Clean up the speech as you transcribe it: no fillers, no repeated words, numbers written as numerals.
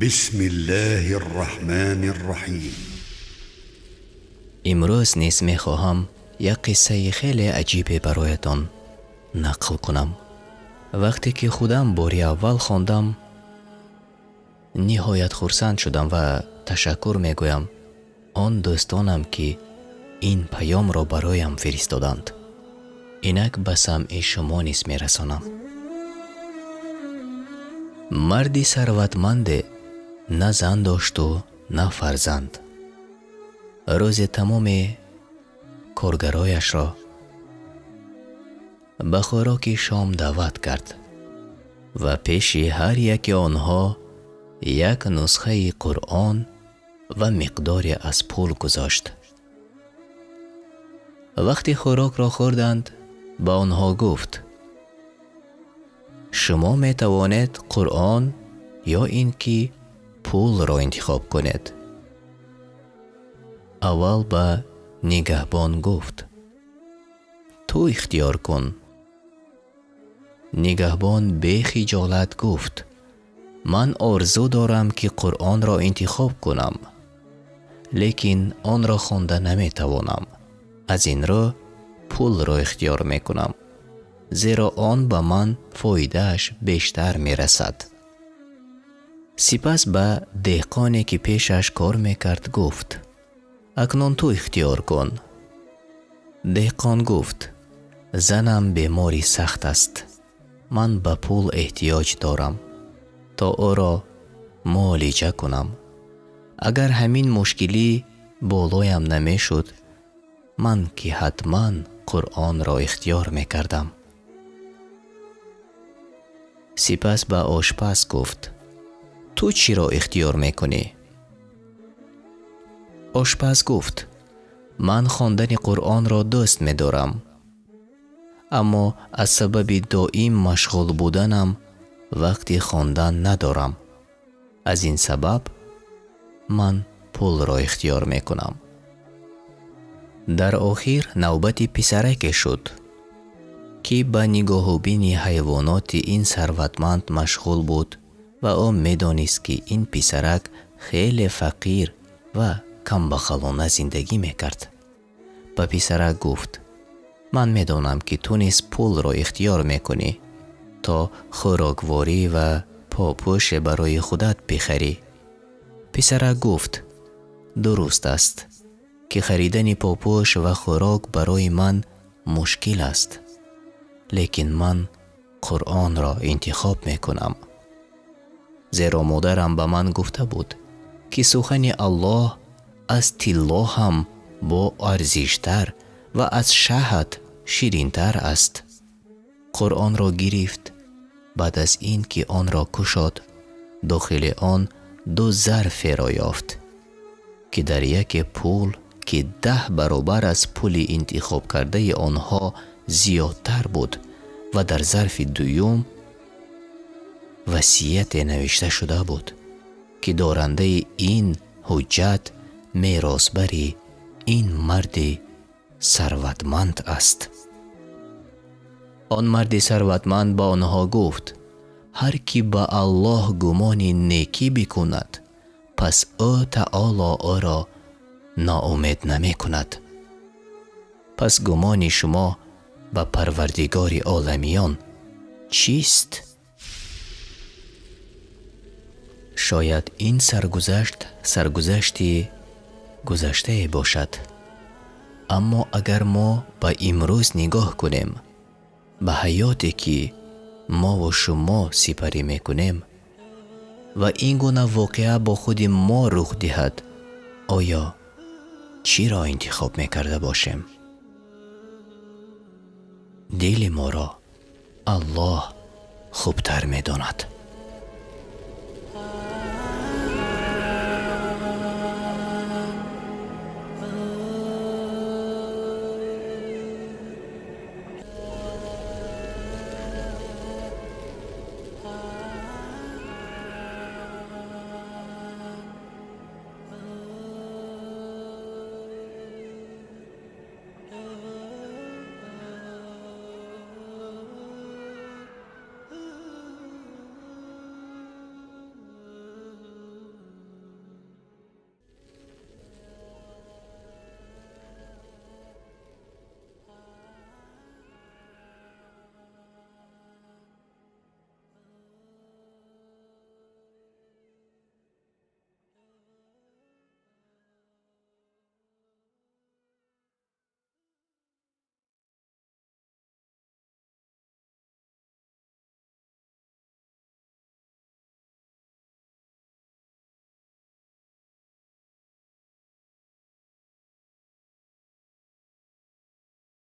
بسم الله الرحمن الرحيم. Имрӯз низ мехоҳам як қиссаи хеле аҷибе бароятон нақл кунам. Вақте ки худам бори аввал хондам, ниҳоят хурсанд шудам ва ташаккур мегӯям он дӯстонам, ки ин паёмро бароям фиристоданд. Инак ба самъи шумо низ мерасонам. Марди сарватманде на зан дошту на фарзанд. Рӯзе тамоми коргарояшро ба хӯроки шом даъват кард ва пеши ҳар яки онҳо як нусхаи Қуръон ва миқдоре аз пул гузошт. Вақте хӯрокро хӯрданд, ба онҳо гуфт: «Шумо метавонед Қуръон ё ин ки пулро интихоб кунед». Аввал ба нигаҳбон гуфт: «Ту ихтиёр кун». Нигаҳбон бехиҷолат гуфт: «Ман орзу дорам, ки Қуръонро интихоб кунам, лекин онро хонда наметавонам. Аз ин рӯ пулро ихтиёр мекунам, зеро он ба ман фоидааш бештар мерасад». Сипас ба деҳқоне, ки пешаш кор мекард, гуфт: «Акнун ту ихтиёр кун». Деҳқон гуфт: «Занам бемори сахт аст. Ман ба пул эҳтиёҷ дорам, то ӯро муолиҷа кунам. Агар ҳамин мушкилӣ болоям намешуд, ман ки ҳатман Қуръонро ихтиёр мекардам». Сипас ба ошпаз гуфт: «Ту чиро ихтиёр мекунӣ?» Ошпаз гуфт: «Ман хондани Қуръонро дӯст медорам, аммо аз сабаби доим машғул буданам вақти хондан надорам. Аз ин сабаб ман пулро ихтиёр мекунам». Дар охир навбати писараке шуд, ки ба нигоҳубини ҳайвоноти ин сарватманд машғул буд ва ӯ медонист, ки ин писарак хеле фақир ва камбағалона зиндагӣ мекард. Ба писарак гуфт: «Ман медонам, ки ту низ пулро ихтиёр мекунӣ, то хӯрокворӣ ва попӯше барои худат бихарӣ». Писарак гуфт: «Дуруст аст, ки харидани попӯш ва хӯрок барои ман мушкил аст, лекин ман Қуръонро интихоб мекунам, зеро модарам ба ман гуфта буд, ки сухани Аллоҳ аз тилло ҳам боарзиштар ва аз шаҳд ширинтар аст». Қуръонро гирифт. Баъд аз ин ки онро кушод, дохили он ду зарферо ёфт, ки дар яке пул, ки 10 баробар аз пули интихобкардаи онҳо зиёдтар буд, ва дар зарфи дуюм васияте навишта шуда буд, ки дорандаи ин ҳуҷҷат меросбари ин марди сарватманд аст. Он марди сарватманд ба онҳо гуфт: «Ҳар кӣ ба Аллоҳ гумони некӣ бикунад, пас ӯ таоло ӯро ноумед намекунад. Пас гумони шумо ба Парвардигори оламиён чист?» Шояд ин саргузашт саргузашти гузаштае бошад, аммо агар мо ба имрӯз нигоҳ кунем, ба ҳаёте, ки мову шумо сипарӣ мекунем, ва ин гуна воқеа бо худи мо рух диҳад, оё чиро интихоб мекарда бошем? Дили моро Аллоҳ хубтар медонад.